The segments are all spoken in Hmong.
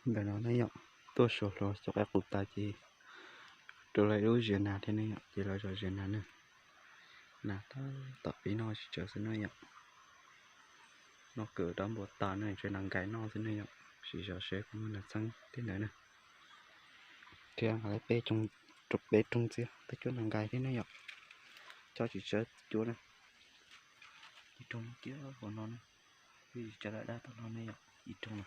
Ntawm no ne yom, tuaj suav hluas cov qaib qus tas ces rau lawv lub ziav nas thiab ne yom, ces lawv zov ziav nas ne. Nas tab tom pib noj tsis tsawg xwb ne yom. Noj kawg dab npua tas ne, tsuas nas nkais noj xwb ne yom. Sim zov seb puas muaj nas txheeb tej ntawd ne. Thiab nqa peb rooj txiab tej cuab nas nkais thiab ne yom. Coj tsis tsawg cuab na. Ib rooj kiag hauv no ne, twb tsis tsawg dab dab tom no ne yom, ib rooj na.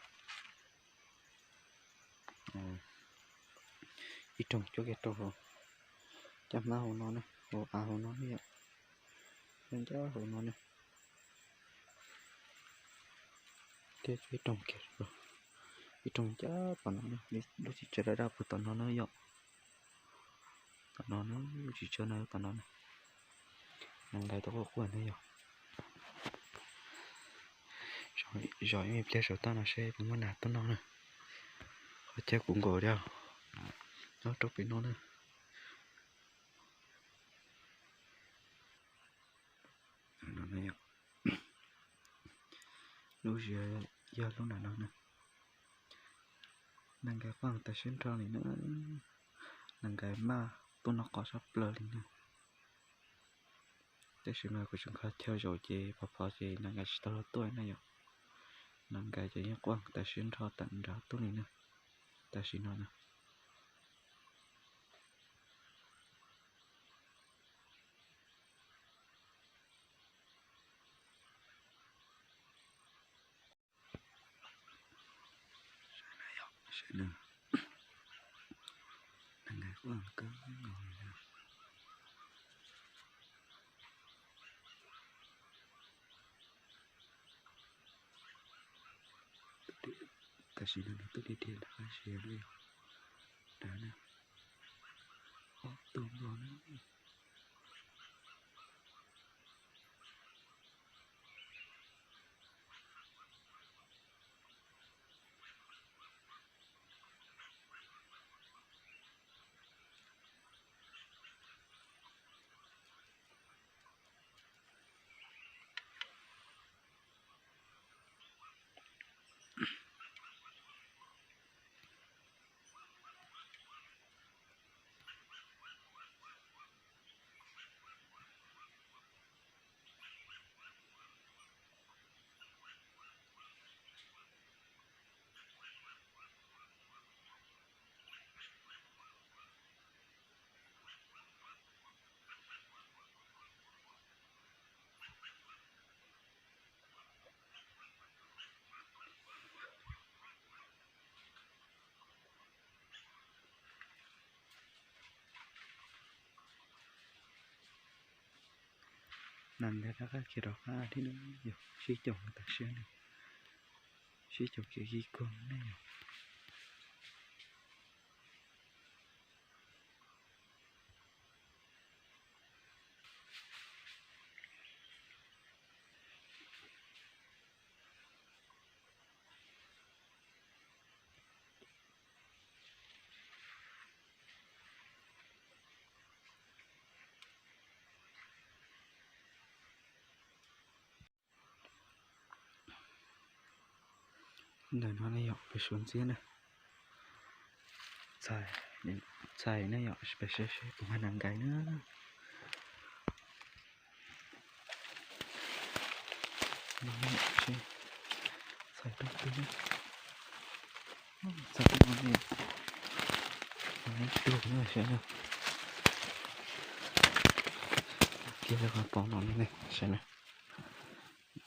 Ib rooj cuab kiag rau hauv caj hmab hauv no ne, hauv av hauv no ne yom. Ncaj hauv no ne. Thiab ib rooj kiag, ib rooj ncaj tom no ne, lub tsis tsawg dab dab puag tom no na yom. Tom no na, lub tsis tsawg na tom no na. Nas nkais tau quaj quaj na yom. Zov ib me pliag saum toj no seb puas muaj nas tuaj noj na. Qhov chaw kuv nkaum thiab, nyob rau pem no na. Lub ziav yog lub nram no na. Nas nkais quaj tas siab nrho li na. Nas nkais maj tuaj noj qos sab plaws li na. Tab sis mas kuv tseem kho chaw zaum ces phov phov ces nas nkais tsis tau los tuaj na yom. Nas nkais ces yeej quaj tas siab nrho tam nrad tuaj li na. Tam sim no na. Nas nkais quaj kawg nkaus li na. Tam sim no nws twb dhia dhia nrad qab zia lawm yom. Nrad na, ob tug nplog na. Nas nkais rov qab khiav rov qab thiab na yom, sib caum tas siab na, sib caum kev ki kog na yom. Ntawm no ne yom, peb suav ntxiab na. Txhais ne yom, peb saib seb puas muaj nas nkais na. Txhais rooj twg na, txhais rooj no ne, ib pluag na saib na. Kiag qhov pom no ne saib na.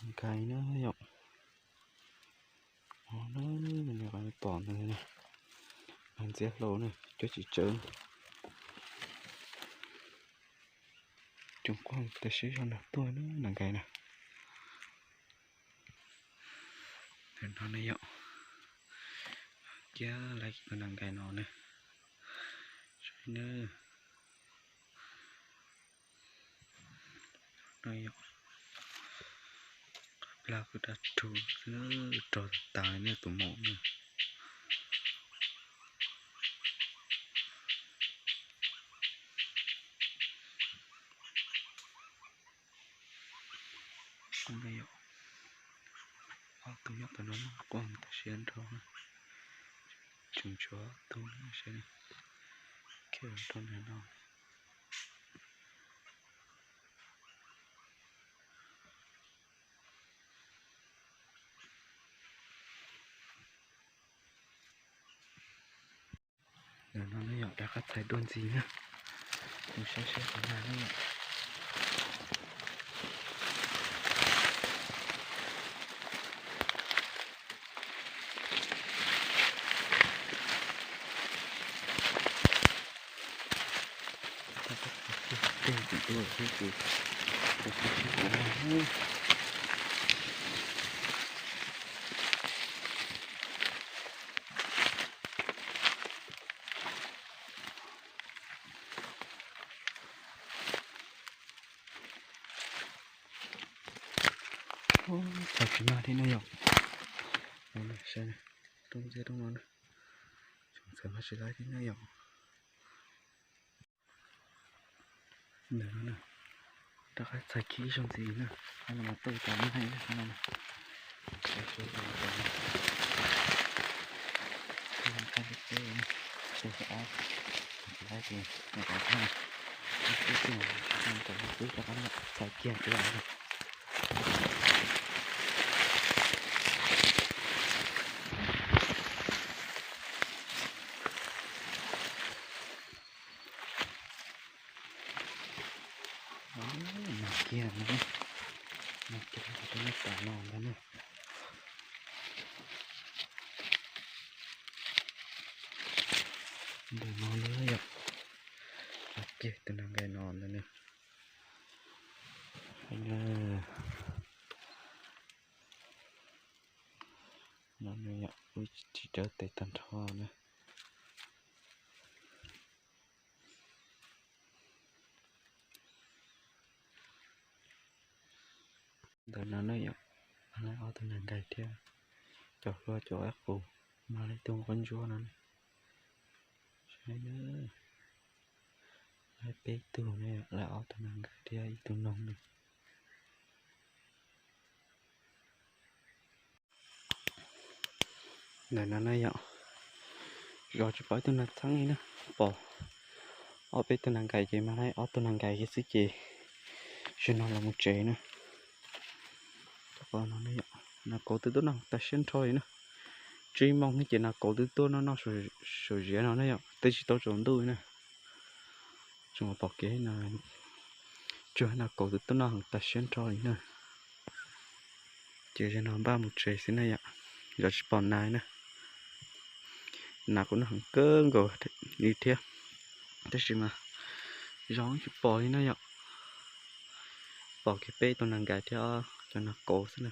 Nkais na yom. Nas nkais pom ntawd, nas ntxiab hlau na, cuab tsis tsawg. Tsoom quaj tas siab zog nas tuaj na, nas nkais na. Ntawm no ne yom, kiag laiv tus nas nkais no na, saib na. No yom, qab plag kuj dab rug xwb, rog tas ne tus maum na. Ob tug nyob tom no quaj tas siab nrho. Tseem tshuav tug seb, khiav rau ntawm no. Ntawm no ne yom, rov qab txhais dua ntxiv na. Mus saib seb puas mag ne yom. Tej tim tuaj xwb ces, mus saib seb puas mag. Txhais tsis mag thiab ne yom. Saib, rooj ntxiag rooj no na, tseem txhais mag tsis laib thiab ne yom. Ntawm no na, rov qab txhais kiag ib zaug ntxiv na, qhov no mas tuaj tau mag na, qhov no na. Saib seb puas tau mag. Txhais ob, txhais ob, txhais ob, txhais kiag tsis los na. Mag kiag no, mag kiag rau nej pom no ntag na. Ntawm no na yom, mag kiag tus nas nkais no ntag na. No yom, ua tsis raws tes tag nrho na. Ntawm no na yom, mag laib ob tug nas nkais thiab cov hlua cov ib qus, mag laib ib tug nquab ntsuab no na. Saib na, laib peb tug na, laib ob tug nas nkais thiab ib tug noog na. Ntawm no na yom, zov tsis pom ib tug nas txheeb li na, pom ob peb tug nas nkais ces mag laib ob tug nas nkais kiag xwb ces zaum no los mus tsev na. Qhov no na yom, nas kauv twb tuaj noj tas siab nrho li na. Tsib moos ces nas kauv twb tuaj noj noj saum ziav no na yom, twb tsis tau tsaus ntuj li na. Tseem pom kev no, tsuas nas kauv twb tuaj noj heev tas siab nrho li na. Ces zaum no npaj mus tsev xwb na yom, zov tsis pom nas na. Nas kuj noj heev kawg nkaus li thiab, tab sis mas zov tsis pom li na yom. Pom kiag peb tug nas nkais thiab cov nas kauv xwb na.